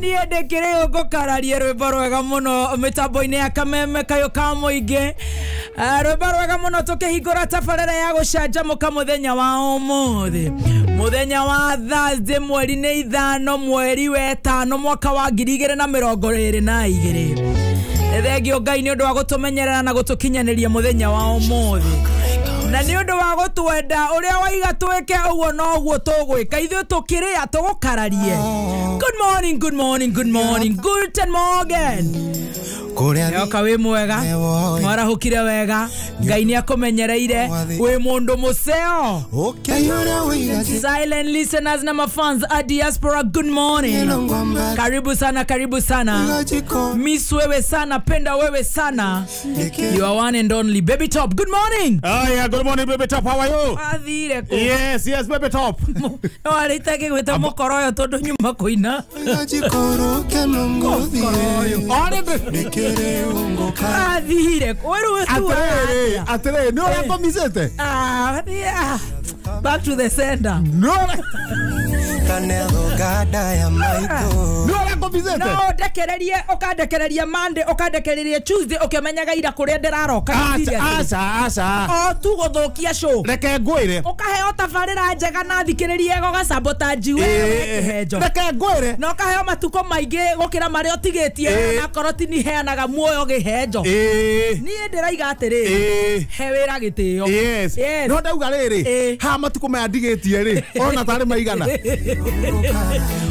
Niĩ ndĩkĩrĩ ngũkararie rwĩmbo rwega mũno mĩtambo-inĩ ya Kameme kayũ ka mũingĩ. Rwĩmbo rwega mũno tũkĩhingũra tabarĩra ya gũcanjamũka mũthenya wa ũmũthĩ, mũthenya wa Thursday, mweri nĩ 5 mweri 5 mwaka wa 2022. Thengio Ngai nĩ ũndũ wa gũtũmenyerera na gũtũkinyanĩria mũthenya wa ũmũthĩ, na nĩ ũndũ wa gũtwenda ũrĩa waiga twĩke ũguo noguo tũgwĩka ithuĩ tũkĩrĩa tũgũkararie. Good morning, good morning, good morning, guten Morgen. Yoka wĩ mwega, mwarahũkire wega, Ngai nĩ akũmenyereire, wĩ mũndũ mũceo. Silent listeners na mafans a diaspora, good morning. Karibu sana, karibu sana. Miss wewe sana, penda wewe sana. You are one and only Baby Top. Good morning. Oh yeah, good morning Baby Top. How are you? Athire ko. Yes, yes Baby Top. No aritake gwita mukoroyo tondu nyuma kuina. Athire ko. Atiriri, atiriri, no urakomisete? Ah, yeah. Back to the sender. No. No urakomisete? No, ndekererie, ukandekereria Monday, ukandekereria Tuesday, ukimenyaga ira kuria ndiraroka. Aca, aca. O tu guthukia show. Reke ngwire. Ukaheo tabarĩra njega na thikĩrĩrie goga sabotage we kĩhenjo. Reke ngwire. Na ukaheo matuko maingĩ gũkĩra marĩa ũtigĩtie na korwo ti heanaga muoyo gĩhenjo. Niĩ ndĩraiga atĩrĩrĩ, he wĩra gĩtĩo. Yes. No ndauga rĩrĩ, ha matuko maya ndigĩtie rĩ, ona tarĩ maigana.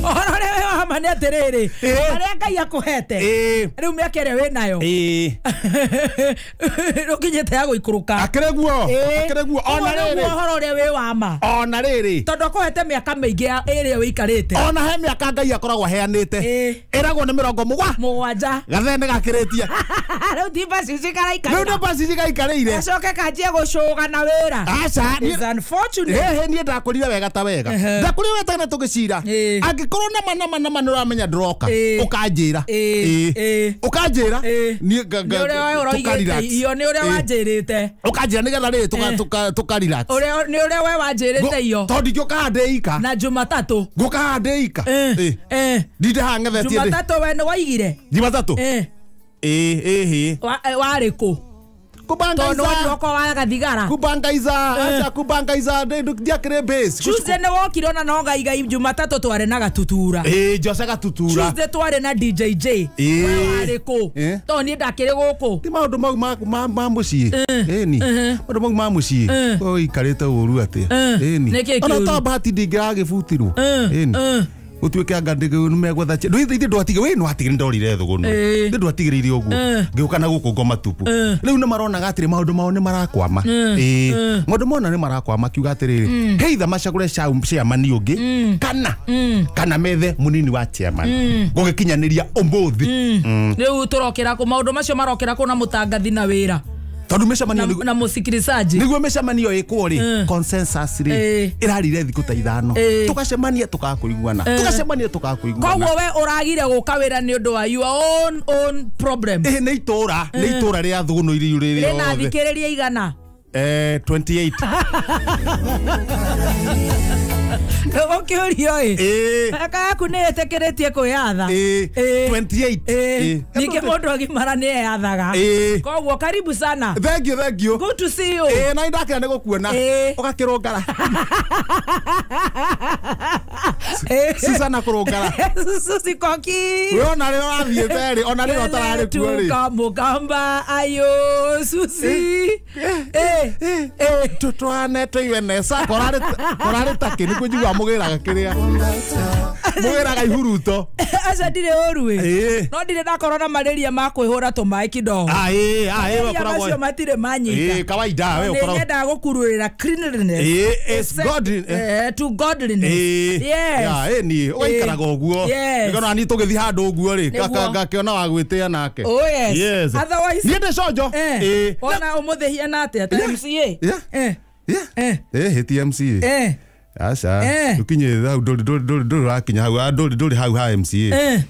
Ũhoro ũrĩa wĩ wa ma nĩ atĩrĩrĩ, harĩa Ngai akũhete, rĩu mĩaka ĩrĩa wĩ nayo, rũkinyĩte ya gũikũrũka. Akĩrĩ guo, akĩrĩ guo. Ona rĩrĩ, ũhoro ũrĩa wĩ wa ma. Ona rĩrĩ, tondũ akũhete mĩaka mĩingĩ ĩrĩa wĩikarĩte. Ona he mĩaka Ngai akoragwo aheanĩte, ĩragwo nĩ 70. Gathee nĩ gakĩrĩtie. Rĩu ti mbacici karaikarĩra. Rĩu nĩ mbacici gaikarĩire. Gacoke kanjie gũcũga na wĩra. Aca, it's unfortunate. Hehe, niĩ ndakũrire wega ta wega. Ndakũrire wega ta tũgĩcira. Angĩkorwo nama nama nama nĩ ũramenya ndĩroka, ũkanjĩra. Ũkanjĩra. Niĩ nĩ ũrĩa ũroigĩte iyo, nĩ ũrĩa wanjĩrĩte. Ũkanjĩra nĩgetha rĩrĩ tũka relax. Ũrĩa nĩ ũrĩa we wanjĩrĩte iyo. Tondũ ndingĩũka ndĩ ika. Na Jumatatũ. Ngũka haha ndĩ ika. Ndinde haha ng'ethetie. Jumatatũ we nĩ waigire? Jumatatũ? Ĩĩ. Warĩ kũ? Kubangaiza. Kubangaiza. Acha kubangaiza ndiakire base. Tuesday nĩ wokire ona no gaigai Jumatatũ tware na Gatutura. Jose Gatutura. Tuesday tware na DJ J. Warĩ kũ? Tondũ niĩ ndakĩrĩ gũkũ. Ti maũndũ mau ma mũciĩ. Ĩni. Maũndũ mau ma mũciĩ. Ũikarĩte ũru atĩa? Ĩni. Ona to bahati ndingĩragĩbutirwo. Ĩni. Utuike anga nĩmegwetha ithe ndwatige we nwatigire ndorire thũgũnũ ithe ndwatigĩrĩire ũguo ngĩũka na gũkũ ngoma tupu rĩu nĩ maronaga atĩrĩ maũndũ mao nĩ marakwama. Maũndũ mona nĩ marakwama kiuga atĩrĩrĩ, heitha macagũre chairman ũngĩ kana methe mũnini wa chairman gũgĩkinyanĩria ũmũthĩ. Rĩu tũrokĩra kũ maũndũ macio marokĩra kũ na mũtangathi na wĩra tondu mĩcemanio na mũsikilizaji nĩguo mĩcemanio ĩkwo rĩ, consensus rĩ ĩrarire thikũ ta 5, tũgacemania tũkakũiguana, tũgacemania tũkakũiguana. Koguo we ũragire gũka wĩra nĩ ũndũ wa your own problem. Nĩ itũra, nĩ itũra rĩa thũgũnũ iria rĩrĩ othe. Rĩna thikĩrĩria igana? 28. Ũkĩũrio ĩ, mĩaka yaku nĩ ĩtĩkĩrĩtie kwĩyatha. 28. Ningĩ mũndũ agimara nĩ eyathaga. Koguo karibu sana. Thank you, thank you. Good to see you. Na ndakĩra nĩ gũkuona. Ũgakĩrũngara. Susana kũrũngara. Susi koki. We ona rĩo ũrathiĩte rĩ, ona rĩo ũtararĩ kuo rĩ. Tukamũkamba ayo Susi. Tũtwane tũiwe nesa korarĩ takĩ nĩkuo njiguaga mũgĩraga kĩrĩa mũgĩraga ihuruto. Aca ndirĩ ũru ĩ, no ndirĩ ndakorwo na malaria ma kwĩhũra tũmaĩ kidogo. Macio matirĩ manyita. Kawaida we ũkoragwo. Nĩ nyendaga gũkururĩra cleanliness. It's God to godliness. Yes. Yeah, ĩni ũgaikaraga ũguo. Nĩkona niĩ tũgĩthiĩ handũ ũguo rĩ, ngakĩona wa gwĩtĩa nake. Oh yes. Otherwise niĩ ndĩ conjo. Ona ũmũthĩ hiana atĩa ta MCA? Ti MCA. Aca, ndũkinyĩte hau, ndũrĩ ũrakinya hau, ndũrĩ hau ha MCA.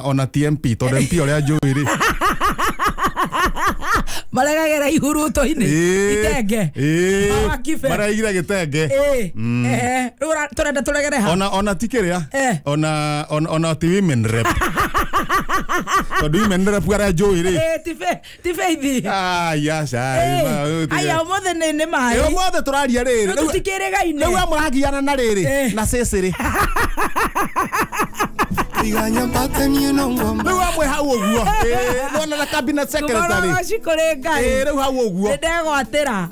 Ona TMP, tondũ MP ũrĩa njũĩ rĩ. Maregagera ihuruto-inĩ. Itenge. Maraigire gĩtenge. Rĩu tũrenda tũregere ha. Ona ti kĩrĩa. Ona ti women rep. Tondũ women rep arĩa njũĩ rĩ. Ti Faith. Aya ca. Aya ũmũthĩ nĩ maĩ. Ũmũthĩ tũraria rĩrĩ. Tũtikĩrĩgaine. Rĩu amũragiana na rĩrĩ na cĩcĩrĩ. Rĩu amwe hau ũguo. Nĩwona na cabinet secretary. Rĩu hau ũguo. Nĩndegwatĩra.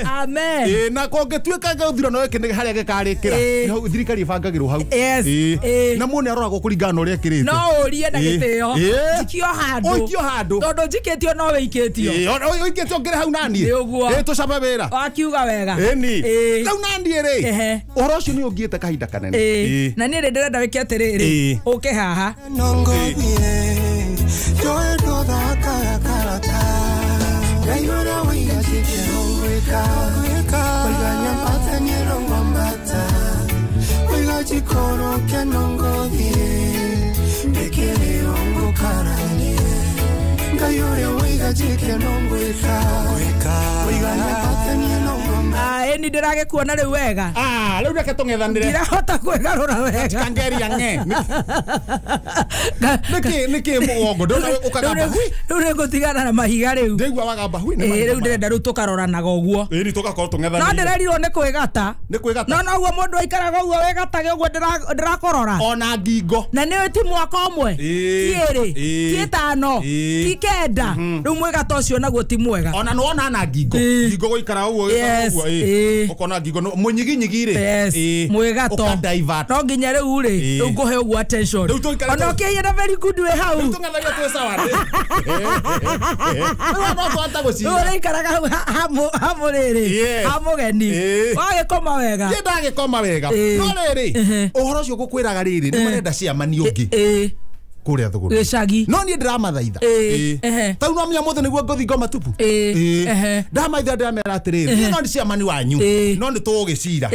Amen. Na kũngĩtuĩka gĩthurano gĩkĩ nĩ harĩa gĩkarĩkĩra. Thirikari ĩbangagĩrwo hau. Na mũndũ nĩaroragwo kũringana na ũrĩa ekĩrĩte. No ũrie na gĩtĩo. Njikio handũ. Ũikio handũ. Tondũ njikĩtio no wĩikĩtio. Ũikĩtio ngĩrĩ hau naniĩ. Nĩ ũguo. Tũcabe wĩra. Wakiuga wega. Ĩni. Rĩu naniĩ rĩ. Ũhoro ũcio nĩ ũngiĩte kahinda kanene. Na niĩ rĩ ndĩrenda wĩke atĩrĩrĩ. Ũke haha. Ĩni ndĩragĩkuona rĩu wega. Rĩu reke tũng'ethanĩre. Ndirahota kwĩgarũra wega. Kangeria ng'e. Nĩkĩ mũgongo ndona ũkagamba hui. Rĩu nĩngũtigana na mahiga rĩu. Ndĩigua wagamba hui. Rĩu ndĩrenda rĩu tũkaroranaga ũguo. Ĩni tũgakorwo tũng'ethanĩire. No ndĩrerirwo nĩ kwĩgata. Nĩ kwĩgata. No noguo mũndũ aikaraga ũguo wĩgatage ũguo ndĩrakũrora. Ona ngingo. Na nĩũĩ ti mwaka ũmwe. Ti ĩrĩ. Ti ĩtano. Ti kenda. Rĩu mwĩgato ũcio naguo ti mwega. Ona nĩwona na ngingo. Ngingo gũikara ũguo ũguo. Ũkona ngingo mũnyiginyigi rĩ. Mwĩgato. No nginya rĩu rĩ rĩu ngũhe ũguo attention. Ona ũkĩhia na very good wĩ hau. Rĩu tũng'ethagia twĩ sawa. Rĩu no twahota gũcira. Rĩu ũrĩikaraga hau hamũrĩrĩ. Hamũgeni. Wagĩkoma wega. Niĩ ndagĩkoma wega. No rĩrĩ ũhoro ũcio ngũkwĩraga rĩrĩ nĩ marenda ciamani ũngĩ. Kũrĩa thũgũrĩ. Gĩcagi. No niĩ ndĩramathaitha. Tau no menya mũthĩ nĩguo ngũthiĩ ngoma tupu. Ndamaitha ndĩramera atĩrĩrĩ. Niĩ no nĩ ciamani wanyu. No nĩ tũgũgĩcira.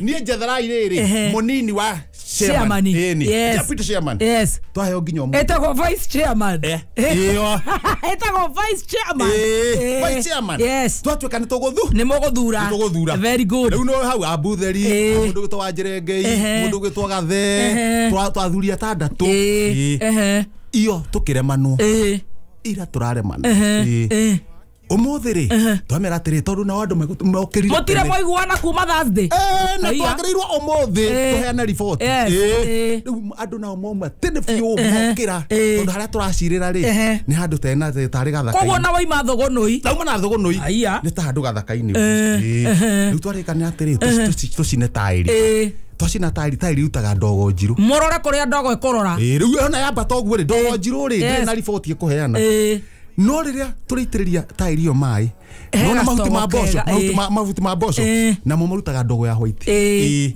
Niĩ njetherai rĩrĩ mũnini wa chairman. Deputy chairman. Yes. Twaheo nginya ũmũthĩ. Etagwo vice chairman. Etagwo vice chairman. Vice chairman. Yes. Twatuĩka nĩ tũgũthu. Nĩ mũgũthura. Nĩ tũgũthura. Very good. Rĩu no hau Abutheri, mũndũ ũgwĩtwo Wanjĩrengei, mũndũ ũgwĩtwo Gathe, twathuri atandatũ. Iyo tũkĩremanwo. Ira tũraremana. Ũmũthĩ rĩ twamera atĩrĩ tondũ nao andũ mokĩrire mũtire mwaiguana kuma Thursday. Na twagĩrĩirwo ũmũthĩ tũheane riboti. Rĩu andũ nao mauma tene biũ mokĩra tondũ harĩa tũracirĩra rĩ nĩ handũ tena tarĩ gathaka-inĩ. Koguo na waima thũgũnũi. Ndauma na thũgũnũi. Nĩ ta handũ gathaka-inĩ. Rĩu twarĩkania atĩrĩ tũcine taĩri. Twacina taĩri taĩri irutaga ndogo njirũ. Mũrore kũrĩa ndogo ĩkũrora. Rĩu ona yambata ũguo rĩ ndogo njirũ rĩ ndĩrĩ na riboti ĩkũheana. No rĩrĩa tũrĩitĩrĩria taĩri ĩyo maĩ nona mahuti ma mboco mahuti ma mboco namo marutaga ndogo ya white.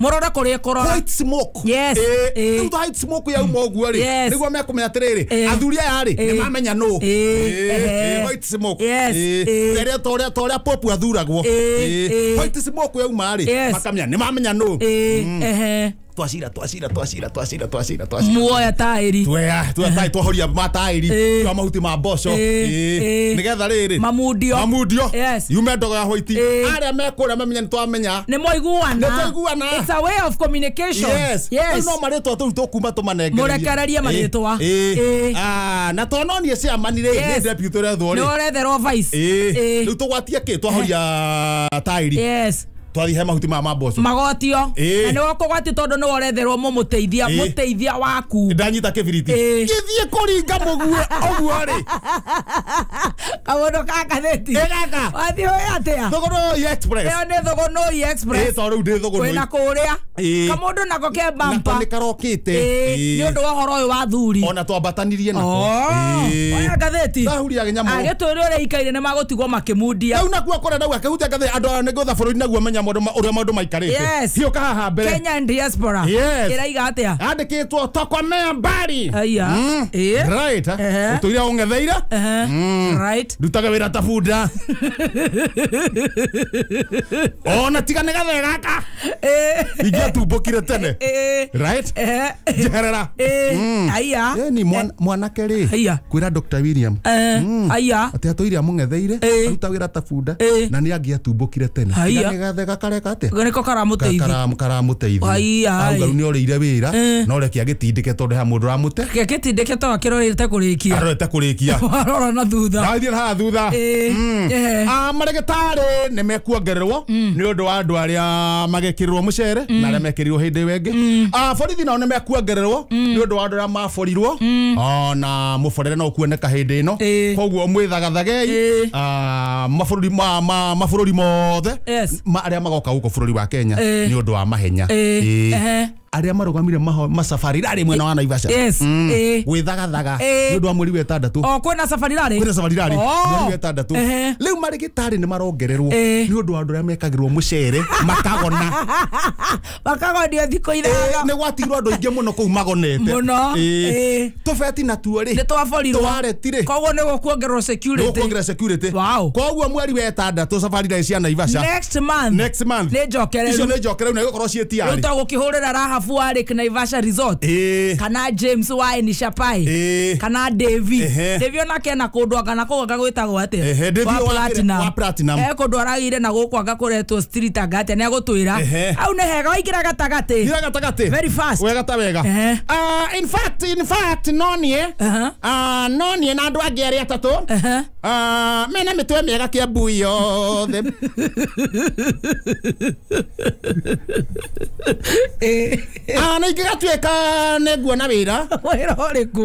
Mũrore kũrĩa ĩkũrora. White smoke. Yes. Rĩu ta white smoke yauma ũguo rĩ nĩguo mekũmenya atĩrĩrĩ athuri aya rĩ nĩ mamenya nũ. White smoke. Rĩrĩa torĩa popu athuragwo. White smoke yauma rĩ makamenya nĩ mamenya nũ. Twacira twacira twacira twacira twacira twacira. Muoya taĩri. Twea twa twahoria mataĩri twa mahuti ma mboco. Nĩgetha rĩrĩ mamundio. Mamundio. Yes. Yume ndogo ya white. Arĩa mekũrĩa mamenya nĩ twamenya. Nĩ mwaiguana. Nĩ twaiguana. It's a way of communication. Yes. Yes. No marĩtwa tũu tũkuma tũmanengererie. Mũrekererie marĩtwa. Na to no niĩ ciamani rĩ nĩ deputy ũrethwo rĩ. Nĩ ũretherwo vice. Rĩu tũgwatie kĩ twahoria taĩri. Yes. Twathi he mahuti ma mboco magotio na nĩ ũkũgwatio tondũ nĩ woretherwo mũmũteithia mũteithia waku. Ndanyita kĩbiriti gĩthiĩ kũringa mũguo ũguo rĩ kaũndũ ka ngathĩti gaka wathiĩ ũĩ atĩa Thũgũnũi Express. Ĩyo nĩ Thũgũnũi Express. Tondũ rĩu ndĩ Thũgũnũi kwĩna kũrĩa kamũndũ nako ke bampa nako nĩ karokĩte nĩ ũndũ wa ũhoro ũyũ wa thuri ona twambatanirie nako. Oya ngathĩti ndahuria nyamũ agĩtwĩre ũrĩa ikaire nĩ magũtigwo makĩmundia rĩu nakuo kũrĩa ndauga akĩhutia ngathĩti andũ aya nĩ ngũtha bũrũri naguo menya ũrĩa maũndũ maikarĩte. Yes. Hiũka haha mbere. Kenya diaspora. Yes. Ĩraiga atĩa? Andĩkĩtwo tokomea mbari. Aya. Ĩĩ. Right. Ehe. Ũtũire ũng'etheire. Ehe. Right. Ndutaga wĩra ta bunda. Ona tiga nĩ gathe gaka. Ĩĩ. Ingĩatumbũkire tene. Ĩĩ. Right? Ehe. Njeherera. Ĩĩ. Aya. Ĩni mwanake rĩ. Aya. Kwĩra Dr. William. Aya. Atĩ atũire amũng'etheire Ĩĩ. aruta wĩra ta bunda Ĩĩ. na nĩ angĩatumbũkire tene. Haiya. Tiga nĩ gathe gakareka atĩa? Nĩko karamũteithia. Karamũteithia. Haiya. Auga rĩu nĩ orĩire wĩra no reke agĩtindĩke tondũ he mũndũ ũramũte. Gĩtindĩke to akĩrorete kũrĩkia. Arorete kũrĩkia. Warora na thutha. Ndathiĩ na haha thutha. Ĩĩ. Ehe. Marĩgĩtarĩ nĩ mekuongererwo nĩ ũndũ wa andũ arĩa magekĩrĩrwo mũcere na arĩa mekĩrirwo hĩndĩ ĩyo ĩngĩ. Borithi nao nĩ mekuongererwo nĩ ũndũ wa andũ arĩa maborirwo ona mũborere no kuoneka hĩndĩ ĩno. Ĩĩ. Koguo mwĩthagathagei Ĩĩ. mabũrũri mabũrũri mothe Yes. arĩa magoka gũkũ bũrũri wa Kenya Ĩĩ. nĩ ũndũ wa mahenya. Ĩĩ. Ĩĩ. Ehe. Arĩa marũgamire macabari rarĩ mwena wa Naivasha. Yes. Ĩĩ. Gwĩthagathaga Ĩĩ. nĩ ũndũ wa mweri wa ĩtandatũ. O kwĩna safari rarĩ. Kwĩna safari rarĩ Oh. mweri wa ĩtandatũ. Ehe. Rĩu marĩgĩtarĩ nĩ marongererwo Ĩĩ. nĩ ũndũ wa andũ arĩa mekagĩrwo mũcere makagona. Makagonio thikũ ithano. Nĩ gwatigirwo andũ aingĩ mũno kũu magonete. Mũno. Ĩĩ. Ĩĩ. Tũbeti natuo rĩ. Nĩ twaborirwo. Twareti rĩ. Koguo nĩ gũkuongererwo security. Nĩ gũkuongerera security. Wow. Koguo mweri wa ĩtandatũ safari rarĩ cia Naivasha. Next month. Next month. Nĩ njokereru. Icio nĩ njokereru na igũkorwo ciĩ Rĩu tiarĩ. tũgũkĩhũrĩra Rahabu wa Lake Naivasha Resort. Ĩĩ. Kana James wa Enishapai. Ĩĩ. Kana Davy. Ehe. Davy onake ena kũndũ anga na kũu anga gwĩtagwo atĩa? Ehe, Davy Wa Platinum. wa Platinum. Eh, kũndũ aragĩire na gũkũ anga kũretwo street anga atĩa nĩ agũtwĩra. Ehe. Hau nĩ hega waingĩra gatagatĩ. Ira gatagatĩ. Very fast. Wega ta wega. Ehe. In fact no niĩ. Aha. No niĩ na andũ angĩ arĩa atatũ. Ehe. Mena mĩtwe mĩega Kĩambu yothe. Na ingĩgatuĩka nĩ nguona wĩra. Wĩra ũrĩkũ?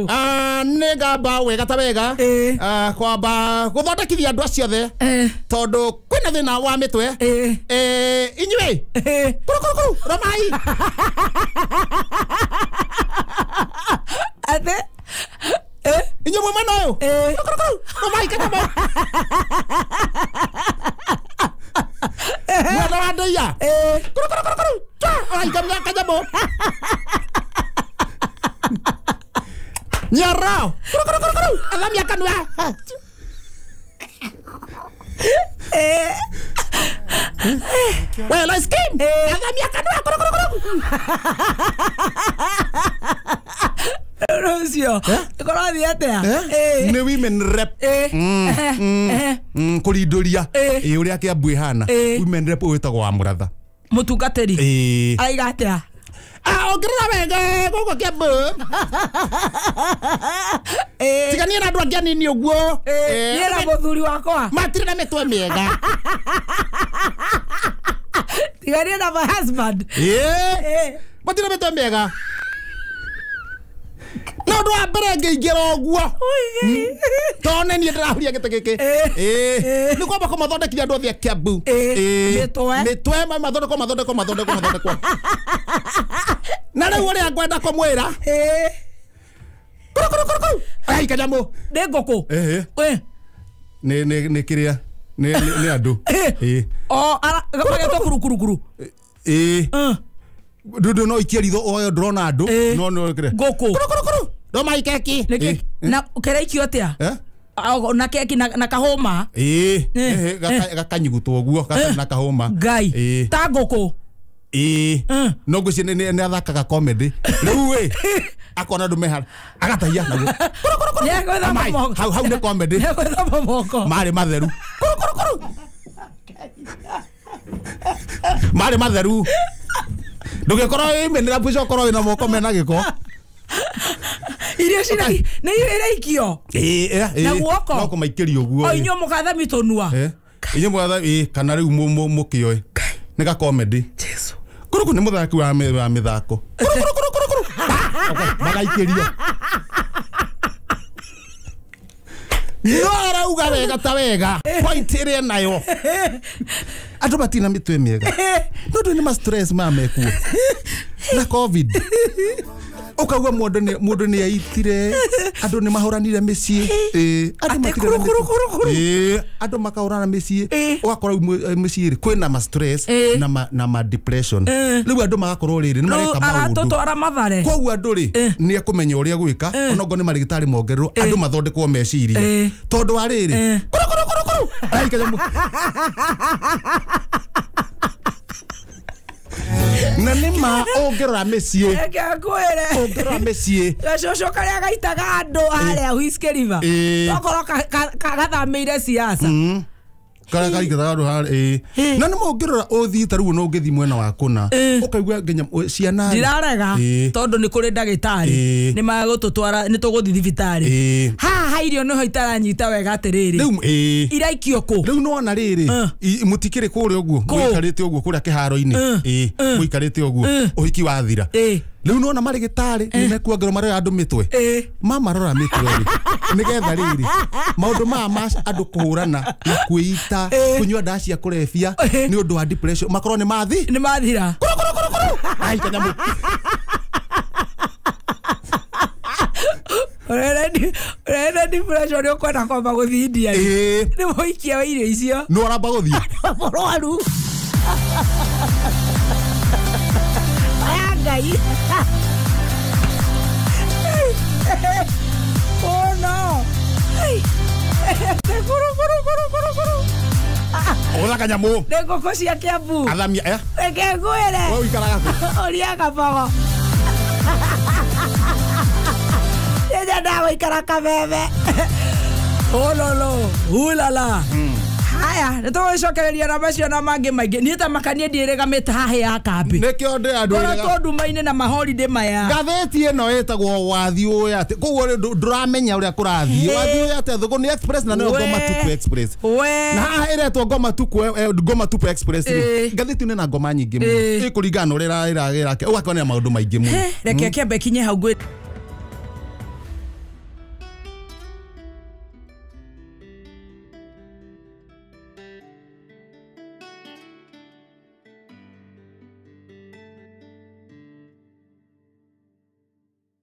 Nĩ ngamba wega ta wega. Ĩĩ. Kwamba gũthondekithia andũ acio othe. Eh. Tondũ kwĩna thĩna wa mĩtwe. Ĩĩ. Inyuĩ. Ĩĩ. Kuru kuru kuru. Romai. Atĩ? Eh. Inyuĩ mwĩ mwena ũyũ. Ĩĩ. Kuru kuru kuru. Romai kanyamũ. Mwena wa ndĩia. Ĩĩ. Kuru kuru kuru kuru. Chwa. Orai kanyamũ. Nyarao. Kuru kuru kuru kuru. Athamia kanua. Eh. Well, ice cream. Athamia kanua. Kuru kuru kuru. Rũcio. Kũrathiĩ atĩa? Ĩĩ. Nĩ women rep. Ĩĩ. Ehe. Kũrindũria. Ĩĩ. Ĩĩ ũrĩa Kĩambu ĩhana. Ĩĩ. Women rep wĩtagwo wa Mũratha. Mũtungatĩri. Ĩĩ. Araiga atĩa? Ongerera wega gũkũ Kĩambu. Ĩĩ. Tigania na andũ angĩ anini ũguo. Ĩĩ. Niĩ na mũthuri wakwa. Matirĩ na mĩtwe mĩega. Tigania na my husband. Ĩĩ. Ĩĩ. Matirĩ na mĩtwe mĩega. No ũndũ wa mbere ngĩingĩra ũguo. Tondũ nĩ niĩ ndĩrahuria gĩtĩ gĩkĩ. Ĩĩ. Ĩĩ. Nĩ kwamba kũmathondekithia andũ othe a Kĩambu. Ĩĩ. Ĩĩ. Mĩtwe. Mĩtwe mathondekwo mathondekwo mathondekwo mathondekwo. Na rĩu ũrĩa ngwenda kũmwĩra. Ĩĩ. Kuru kuru kuru kuru. Ai kanyamũ. Nĩ ngũkũ. Ĩĩ. Ĩĩ. Nĩ kĩrĩa. Nĩ andũ. Ĩĩ. O magetwo kuru kuru kuru. Ĩĩ. Ndundu no ikie ritho oyo ndĩrona andũ. Ĩĩ. No no kĩrĩa. Ngũkũ. Kuru kuru kuru. Ndoma keki. Nĩkĩ? Na kĩraikio atĩa? Eh? Na keki na kahũma. Ĩĩ. Gakanyugutwo ũguo gatarĩ na kahũma. Ngai. Ĩĩ. Ta ngũkũ. Ĩĩ. No ngwĩciria nĩ athakaga comedy. Rĩu ĩ akona andũ mehara agatahia naguo. Kuru kuru kuru. Nĩegwĩthamba moko. Hau nĩ comedy. Nĩegwĩthamba moko. Marĩ matheru. Kuru kuru kuru. Marĩ matheru. Ndũgĩkorwo wĩmenera mbica ũkorwo wĩna moko mena gĩko. Irio cina nĩ irio iraikio. Ĩĩ. Na guoko. No kũmaikĩria ũguo. O inyuĩ mũkathami tũnua. Inyuĩ mũgatha ĩĩ kana rĩu mũkĩoĩ. Nĩ ga comedy. Jesu. Kuru nĩ mũthaki wa mĩthako. Kuru kuru kuru kuru. Magaikĩrio. No arauga wega ta wega. Point ĩrĩa nayo. Andũ matina mĩtwe mĩega. Tondũ nĩ ma stress mamekuo. Na COVID. Ukauga mundu ni aitire andu ni mahuranire micii andu matirire andu makahurana micii ugakora micii kwina ma stress na ma depression riu andu magakorwo riri ni mareka maundu aratutwara Mathare koguo andu ri ni ekumenya uria gwika onongo ni marigitari mongererwo andu mathondekwo meciria tondu wa riri kuru kuru kuru kuru ai kanyamu na nĩ ma ũngĩrora mĩciĩ reke ngwĩre ũngĩrora mĩciĩ gacũcũ karĩa gaitaga andũ harĩa Whiskey River tokorwo gathamĩire siasa karĩa gaitaga andũ harĩa na nĩ ma ũngĩrora ũthiĩ ta rĩu no ũngĩthiĩ mwena wa kũna ũkaigua nginya ciana ndirarega tondũ nĩ kũrĩ ndagĩtarĩ nĩ magũtũtwara nĩ tũgũthiĩ thibitarĩ haha irio nĩho itaranyita wega atĩrĩrĩ iraikio kũ rĩu nĩwona rĩrĩ mũtikĩrĩ kũrĩa ũguo mũikarĩte ũguo kũrĩa kĩharo-inĩ mũikarĩte ũguo ũhiki wathira rĩu nĩwona marĩgĩtarĩ nĩ mekuongerwo marora andũ mĩtwe mamarora mĩtwe rĩ nĩgetha rĩrĩ maũndũ maya ma andũ kũhũrana na kwĩita kũnyua ndawa cia kũrebia nĩ ũndũ wa depression makorwo nĩ mathi nĩ mathira kũrũ kũrũ kũrũ kũrũ ai kanyamu Urenda depression nĩ ũkwenda kwamba gũthiĩ India nĩ mũikia wa irio icio nĩ ũramba gũthiĩ mũrwaru aya Ngai oh no kuru kuru kuru kuru kuru Ola kanyamu nĩ ngũkũ cia Kiambu athamia reke ngwĩre we ũikaraga kũ ũria Kabogo nyendaga gũikara Kameme ololo ulala haya nĩ tũgũcokereria na macio na mangĩ maingĩ niĩ ta makanie ndiĩrĩgamĩte haha ya kambĩ nĩkĩo ndĩ andũ koretwo nduma-inĩ na maholiday maya ngathĩti ĩno ĩtagwo wathiĩ ũĩ atĩ koguo ndũramenya ũrĩa kũrathiĩ wathiĩ ũĩ atĩ Thũgũni Express na nĩyo Ngoma Tupu Express na haha ĩretwo Ngoma Tupu Ngoma Tupu Express rĩ ngathĩti ĩno ĩna ngoma nyingĩ mũno ĩkũringana na ũrĩa ĩragĩra ũgakĩonera maũndũ maingĩ mũno reke kĩambe kinye hau ngwĩ